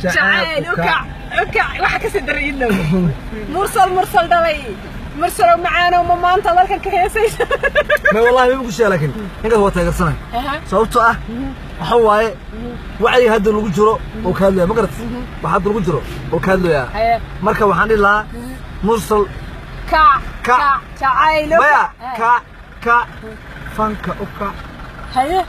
Jacayl ukac ukac. Waxa kasii daray Iidlow, Mursal, Mursal dhalay, Mursalow macaanow, ma maanta dalkan ka heesaysa? Ma wallahi ma ku sheega, laakiin ninkaas waa taageersanay, sababtoo ah waxa waaye wacyiga hadda lagu jiro oo ka hadlaya. Ma garat? Waxa hadda lagu jiro oo ka hadlaya. Marka waxaan dhihi lahaa Mursal kac. Kac. Kac jacayl. Maya, kac kac, fanka u kac. Haye,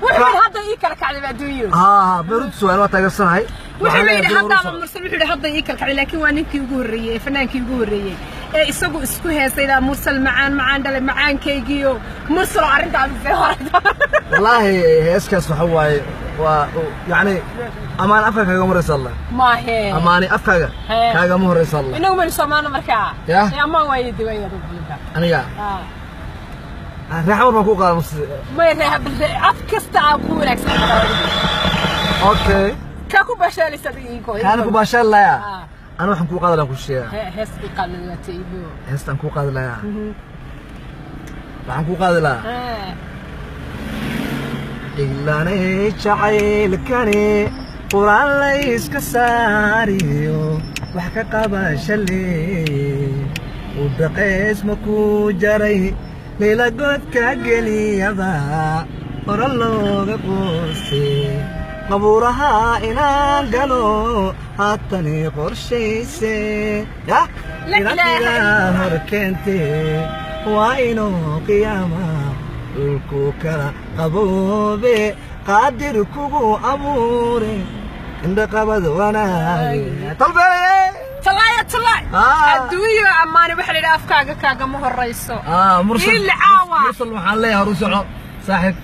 wuxuu yidhi hadda ii kala kacday adduunyo. Haa, beerudis waa taageersanahay. Wuxuu yidhi haddaaba Mursal, wuxuu yidhi hadda ii kala kacday, laakiin waa ninkii ugu horreeyey ee fanaankii ugu horreeyey ee isagu isku heesaydaa. Mursal macaan macaan dhalay, macaankaygiyo Mursal oo arrintaasi see horata. Wallaahi heeskaas waxa waaye waa yacni amaan afka kaagama horeysa Allah. Maahe. Amaani afkaaga kaagama horeysa Allah. Inagu maynu soomaano markaa. Yah. Ee amaan waaye diwaaya dad. Aniga reexamar baan ku qaada mus. May reexa af kasta aa ku wanaagsan. Okay. Kaa ku baashaalaysa adiga iinko. Kaana ku baashaan layaa. Ana waxaan kuu qaadi lahaa ku sheegaa. Hees ii qaadnay iibo. Heestaan kuu qaadi lahaa, waxaan kuu qaadi lahaa Dhilanay jacaylkani quraan layska saariyo wax ka qabasha lee u dhaqays ma ku jaray layla godka geliyaba hore looga quustay qabuuraha inaan galo haatani qorshayse yah. La ilaaha. Ilaa hor keente waa inuu qiyaama dhulku kala qaboobe, qaadir kugu abuure indhaqabad wanaage talbeeye. Talaaya talaay. Ah. Adduunyo ammaani waxa la yidhaha afkaaga kaagama horrayso. Mursal. Ila caawa. Mursal waxaan leeyahay horu soco saaxib,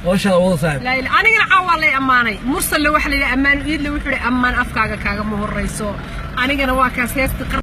howshaada wada saaxib. Laa ilaaha, anigana caawa lay ammaanay. Mursalle waxa la yidhaha ammaan Iidle, wuxuu yidhi ammaan afkaaga kaagama horrayso. Anigana waa kaas heesta.